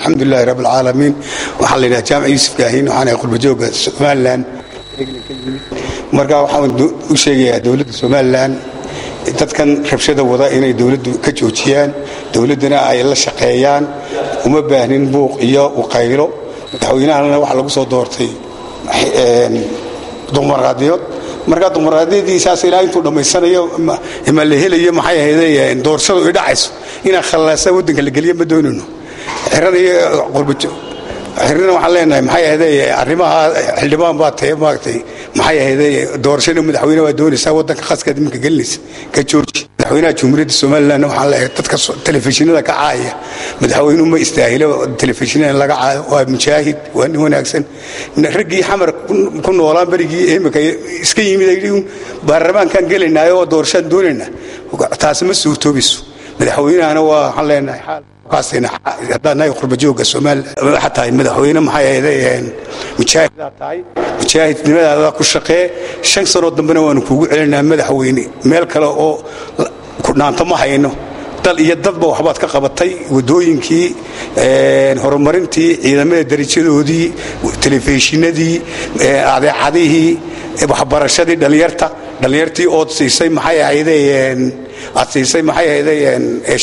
Alxamdulilahi rabbi alcaalamiin. Waxaa la yidhaha Jaamac Yuusuf Kaahin, waxaan ahay qurbajooga Somalilan. Marka waxaan u sheegayaa dowladda Somalilan, dadkan rabshada wada inay dowladdu ka joojiyaan, dowladdana ay la shaqeeyaan. Uma baahnin buuq iyo uqaylo. Madaxweynahana waxaa lagu soo doortay dimuqraadiyad. Marka dimuqraadiyadii saas ilaa intuu dhammaysanayo ma la helayo, maxay ahayd, doorashadu ay dhacayso, inaan khalaasa waddanka la geliyo ma doonayno. Xirada iyo qurbajo xirina waxaan leenahay, maxay ahayd, arrimaha xildhibaan baa tahay, maaragtay, maxay ahayd, doorashada madaxweyne waa doonaysaa, waddanka khaskeed iminka gelinaysa, ka jooji. Madaxweynaha Jumhuuriyadda Somaliland waxaan leeyahay, dadka telefishinada ka caaya madaxweynuhu ma istaahilo telefishinada laga caayo. Waa mujaahid, waa nin wanaagsan. Raggii Xamar ku noolaan berigii iminka iska yimid baarlamaankaan gelaynaayo oo doorashaan doonaynaa, taasi ma suurtoobayso. Madaxweynahana waa waxaan leenahay xaal haddaan nahay qurbajooga Somaliland, waxaa tahay madaxweyne, maxay ahayd, mujaahidaa tahay, mujaahidnimadaada ku shaqee. 5 sanoo dambena waanu kuugu celinaa, madaxweyne. Meel kale oo ku dhaanto ma hayno. Dal iyo dadba waxbaad ka qabatay: wadooyinkii, horumarintii ciidamada, darajadoodii, telefishinadii, adeecadihii, waxbarashadii dhallinyarta, dhallinyartii ood siisay, maxay ahayde, aad siisay, maxay ahayde,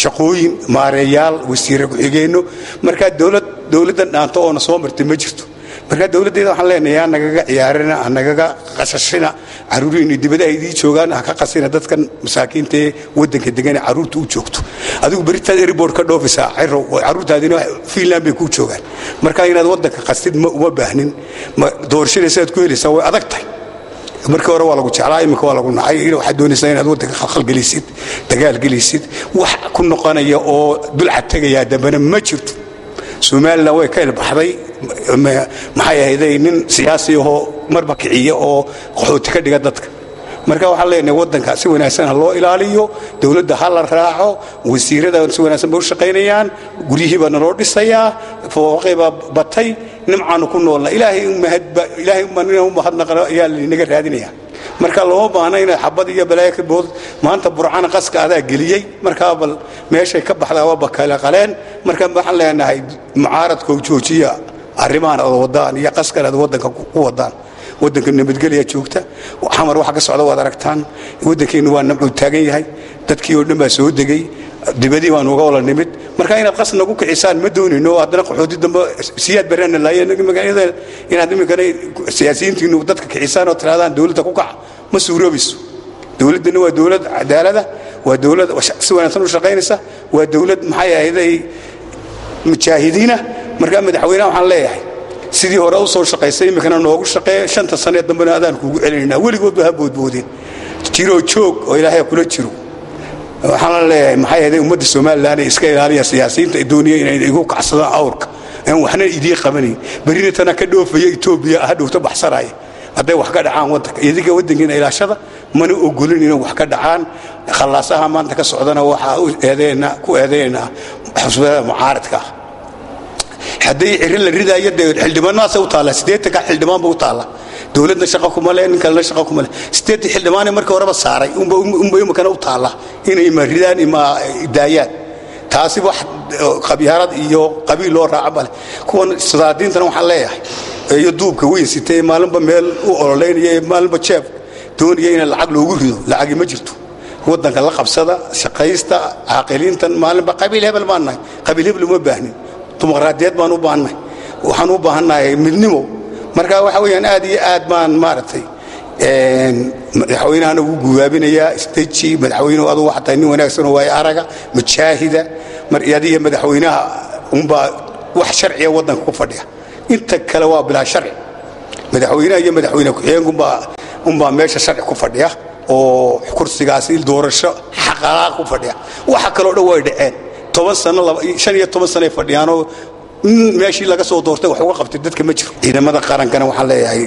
shaqooyin, maareeyaal, wasiire ku-xigeenno. Markaa dowlad dowladdan dhaanto oona soo martay ma jirto. Markaa dowladdeeda waxaan leenahay, ha nagaga ciyaarina, ha nagaga qashashina. Carruurihiinu dibadaha idii joogaan, ha ka qasina dadkan masaakiinta ee waddanka degan ee carruurta u joogto. Adigu beritaad airport ka dhoofaysaa, Ciro, carruurtaadina Finland bay kuu joogaan. Marka inaad waddanka qastid ma uma baahnin. Doorashada sidaad ku helaysaa way adag tahay. Markii hore waa lagu jeclaa, iminka waa lagu nacay. Waxaad doonaysaa inaad waddanka khalkhal gelisid, dagaal gelisid. Wax ku noqonaya oo dulcad tegayaa dambena ma jirto. Somalilan way ka ilbaxday, maxay ahayday, nin siyaasi ahoo marba kiciya oo qaxooti ka dhiga dadka. Marka waxaan leenahay, waddanka si wanaagsan ha loo ilaaliyo, dowladda ha la raaco. Wasiirada si wanaagsan bay u shaqaynayaan, guryihii baa naloo dhisayaa, fooqay baa batay, nimcaanu ku noolna. Ilaahay ilaahay inaan u mahadnaqno ayaa linaga raadinaya. Marka looma baahna inaad xabad iyo balaayo ka bood. Maanta Burcana qaska adaa geliyey. Markaa bal meeshay ka baxdaa waa bakale qaleen. Marka waxaan leenahay, mucaaradkoo joojiya arrimahan aad wadaan iyo qaskan aad waddanka ku wadaan. Waddanka nabadgelya joogta. Xamar waxa ka socda waad aragtaan. Waddankeennu waa namcuu taagan yahay, dadkii oo dhan baa soo degay, dibadii baan uga wala nimid. Marka inaad qas nagu kicisaan ma doonayno. Haddana qaxooti dambe Siyaad Barreena laayeen magaalada, inaad iminkana siyaasiyiintiinu dadka kicisaan oo tirahdaan dowladda ku kaca, ma suuroobayso. Dowladdana waa dowlad cadaalada, waa dowlad si wanaagsan u shaqaynaysa, waa dowlad, maxay ahayday, mujaahidiina. Markaa madaxweynaha waxaan leeyahay, sidii hore u soo shaqaysay iminkana noogu shaqeeya. 5ta sanee dambena adaan kuugu celinaynaa. Weligoodba ha boodboodeen, jiroo joog oo Ilaahay kula jiro. Waxaan la leeyahay, maxay ahayday, ummadda Somalilan ee iska ilaaliya siyaasiyiinta doonaya inay igu kacsadaan awrka aan waxna idii qabanayn, berrina tana ka dhoofaya Etoobiya, ha dhowto baxsanaya hadday wax ka dhacaan waddanka. Idinka waddankiina ilaashada, mana ogolin inay wax ka dhacaan. Khallaasaha maanta ka socdana waxaa u eedeynaa, ku eedeynaa xusbada mucaaradka ah. Hadday Ciri la ridaayo, dee xildhibaanadaasa u taalla, 80ka xildhibaan ba u taalla. Dowladna shaqo kuma le, nin kalena shaqo kuma le. 80 xildhibaane markii horeba saaray unba iminkana u taalla inay ima ridaan ima daayaan. Taasi wax qabyaarad iyo qabiil loo raaca male. Kuwan sadaadiintana waxaan leeyahay, iyo duubka weyn sitay, maalinba meel u ololeynaya, maalinba jeeb doonaya in lacag loogu rido, lacagi ma jirto. Waddanka la qabsada, shaqaysta. Caaqiliintan maalinba qabiil hebel baan nahay, qabiil hebel uma baahnin. Dimuqraadiyad baan u baahannahay, waxaan u baahannahay midnimo. Marka waxa weeyaan, aad iyo aad baan, maaragtay, madaxweynahana ugu gubaabinayaa, isteji madaxweynuhu. Adugu waxaa tahay nin wanaagsan oo waayo araga, mujaahida. Mar adiga madaxweynaha unbaa wax sharciya waddanka ku fadhiya, inta kale waa bilaa sharci. Madaxweynaha iyo madaxweyne ku-xigeenka unbaa meesha sharci ku fadhiya oo kursigaasi doorasho xaqalaa ku fadhiya. Waxa kaloo dhan way dhaceen. 10 sano, 15 sanoay fadhiyaanoo meeshii laga soo doortay wax uga qabtay dadka ma jiro. Ciidamada qarankana waxaan leeyahay,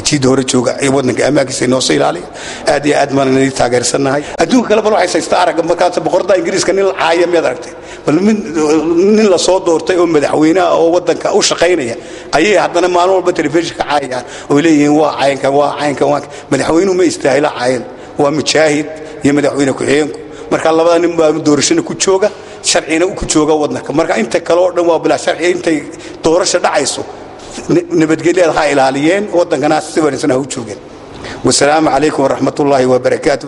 jiidda hore jooga, waddanka ammaankiisa inoo soo ilaaliya. Aad iyo aad baan idin taageersannahay. Adduunka kale bal waxay haysta aragga markaas boqorada Ingiriiska nin la caaya miyaad aragtay? Bal nin la soo doortay oo madaxweynaha oo waddanka u shaqaynaya ayay haddana maalin walba telefishinka caayayaan oo leeyihiin waa caynkan, waa caynkan, waa madaxweynuhu ma istaahila caayan. Waa mujaahid iyo madaxweyne ku-xigeenku. Marka labada nin baa doorashana ku jooga. Sharcina ku jooga waddanka. Marka inta kale oo dhan waa bilaa sharciga. Intay doorasha dhacayso nabadgelyada ha ilaaliyeen, waddankana si wanaagsan ha u joogeen. Wasalaamu calaykum waraxmatullaahi wabarakaatu.